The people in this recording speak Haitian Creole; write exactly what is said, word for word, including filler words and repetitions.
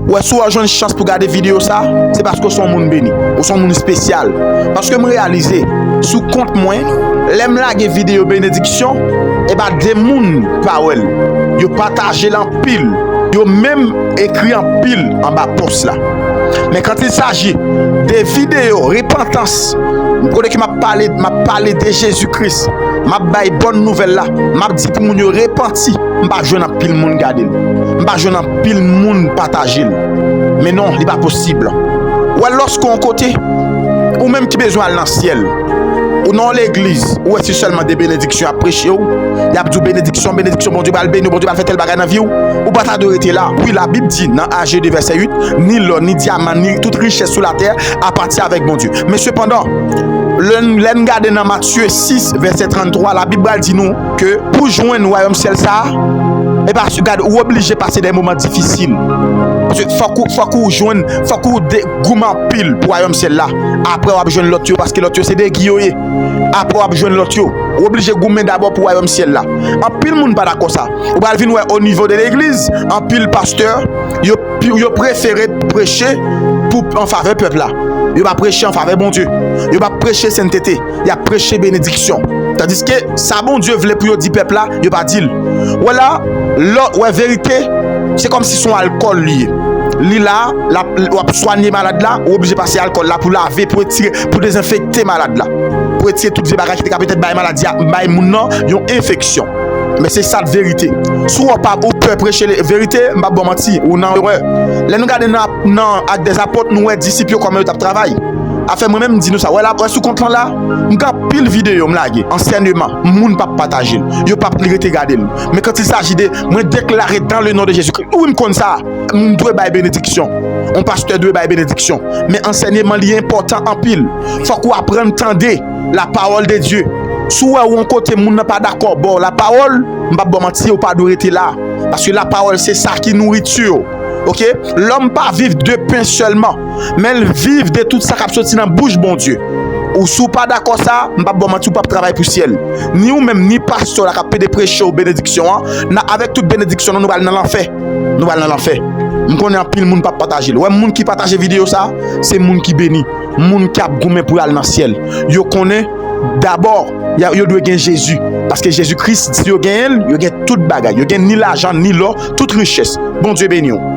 Ou wè, si w jwenn chans pou gade videyo sa, se paske w se yon moun beni, ou se yon moun espesyal. Paske m reyalize, sou kont mwen, lè m lage videyo benediksyon, e pa de moun pa wè l. Yo pataje l anpil. Yo menm ekri anpil anba pòs la. Men quand il s'agit de videyo repantans, kote ke m ap pale, m ap pale de Jezi Kris, m ap bay bòn nouvèl la, m ap di pou moun yo repanti, m pa jwenn anpil moun gade l. M pa jwenn anpil moun pataje l. Men non, li pa posib. Ou wè, lòske yon kote, ou menm ki bezwen al nan syèl, ou nan yon legliz, ou wè se sèlman de benediksyon y ap preche w, y ap di w benediksyon, benediksyon, Bondye pral beni w, Bondye pral fè tèl bagay nan vi w, ou pa ta dwe rete la. Wi, Labib di nan Aje de vèsè uit, ni lò, ni dyaman, ni tout richès sou latè apatyen avèk Bondye. Men sepandan, lè n, lè n gade nan Matye sis, vèsè tranntwa, Labib pral di nou ke pou jwenn wayòm syèl sa a, e pa, gade, ou oblije pase de moman difisil. Paske fòk ou, fòk ou jwenn, fòk ou de, goumen anpil pou wayòm syèl la. Apre w ap jwenn lòt yo, paske lòt yo se de gi yo ye. Apre w ap jwenn lòt yo. Ou oblije goumen dabò pou wayòm syèl la. Anpil moun pa dakò sa. Ou pral vin wè o nivo de legliz, anpil pastè, yo, yo prefere preche pou, an favè pèp la. Yo pa preche an favè Bondye. Yo pa preche sentete. Y ap preche benediksyon. Tandiske sa Bondye vle pou yo di pèp la, yo pa di l. Wè la, lò, wè verite, se kòmsi se yon alkòl li ye. Li la, l ap, w ap swanye malad la, ou oblije pase alkòl la pou lave, pou etire, pou dezenfekte malad la. Pou etire tout vye bagay ki te ka petèt bay maladi a, bay moun nan yon enfeksyon. Men se sa verite. Si w pa, ou pè preche le-, verite, m p ap ba w manti, ou nan erè. Lè nou gade nan, nan Actes des Apôtres, nou wè disip yo kòman yo t ap travay. Afè mwen menm, m di nou sa. Wè la, wè sou kont lan la, m gen anpil videyo m lage, ansèyman, moun p ap pataje l. Yo p ap rete gade l. Men quand il s'agit de, mwen deklare dans le nom de Jésus-Christ. Wi, m konn sa. M dwe bay benediksyon. Yon pastè dwe bay benediksyon. Men ansèyman li enpòtan anpil. Fòk ou aprann tande la parole de Dieu. Si w wè yon kote moun nan pa dakò ba w la parole, m p ap ba w manti, ou pa dwe rete la. Paske la parole se sa ki nouriti w. Oke? Lòm pa viv de pen sèlman, men l viv de tout sa k ap soti nan bouch Bondye. Ou si w pa dakò sa, m p ap ba w manti, ou p ap travay pou syèl. Ni ou menm, ni pastè la k ap pede preche w benediksyon an, nan, avèk tout benediksyon nou, nou pral nan lanfè. Nou pral nan lanfè. M konnen anpil moun p ap pataje l. Wè, moun ki pataje videyo sa, se moun ki beni. Moun k ap goumen pou y al nan syèl. Yo konnen, dabò, y a, yo dwe gen Jezi. Paske Jezi Kris, si yo genyen l, yo gen tout bagay. Yo gen ni lajan, ni lò, tout richès. Bondye beni w.